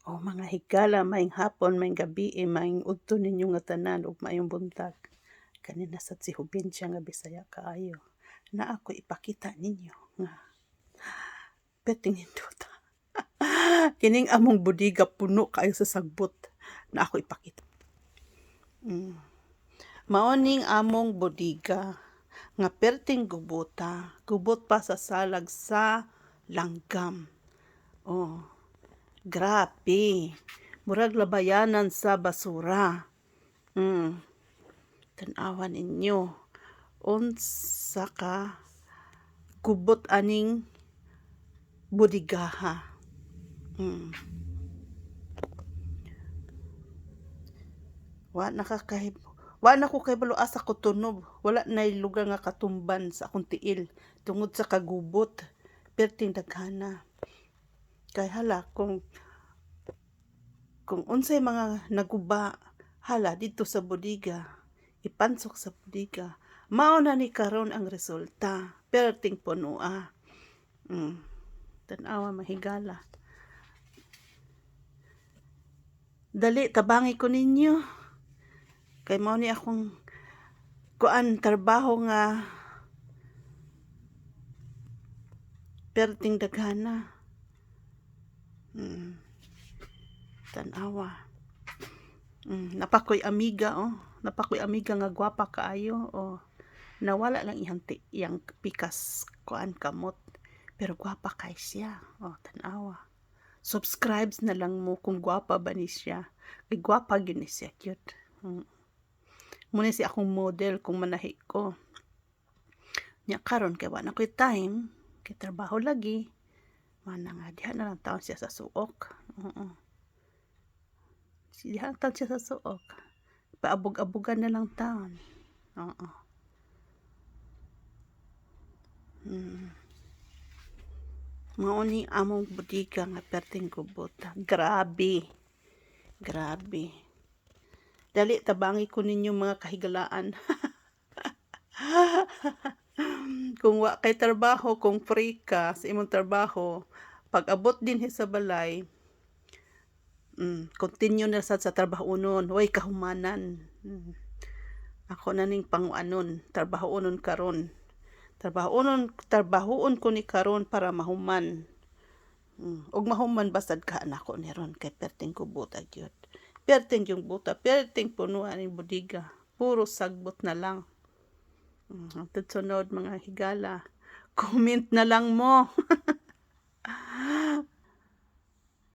Oh, mga higala, maayong hapon, maayong gabii, maayong udto ninyo nga tanan ug maayong buntag. Kanina sad si Hubinsya nga Bisaya kaayo. Naa ko ipakita ninyo nga perting hindota. Kining among budiga puno kaayo sa sagbot. Na ako ipakita. Mao ning among budiga nga perting gubota, gubot pa sa salag sa langgam. Oh, grabe. Murag labayanan sa basura. Tan-awa ninyo. Unsa ka gubot aning budigaha. Wa na ko kahibalo asa ko tunob. Wala nay lugar nga katumban sa akong tiil tungod sa kagubot. Perting daghana. Kay hala kung unsay mga naguba hala didto sa bodega, ipansok sa bodega. Mao na ni karon ang resulta. Perting punoa. Tan-awa, mahigala. Dali, tabangi ko ninyo. Kay mao ni akong kuan trabaho nga perting daghana. Tan-awa. Napakoy amiga oh. Napakoy amiga nga gwapa kaayo oh. Nawala lang iyang iyang pikas kuan kamot. Pero gwapa kay siya. Oh, tan-awa. Subscribes na lang mo kung gwapa ba ni siya. Kay gwapa gyud ni siya, cute. Muna si akong model kung manahi ko. Nya karon kay wa na ko'y time, kay trabaho lagi. Mana nga diha na lang taon siya sa suok. Oo. Diha lang taon siya sa suok. Paabog-abugan na lang taon. Oo. Mao ni among bodega nga perting gubot. Grabe. Grabe. Dali, tabangi ko ninyo, mga kahigalaan. Kung wa kay trabaho, kung free ka sa imong trabaho, pag abot din sa balay, continue na sad sa trabaho unon, way kahumanan. Ako na ning panguanon, trabaho unon karon. Trabaho unon, trabahoon ko ni karon para mahuman. Ug mahuman basad ka nako ni ron kay perting kubota gyud. Perting yung buta, perting punuan ning budiga. Puro sagbot na lang. Hangtod sunod, mga higala. Comment na lang mo.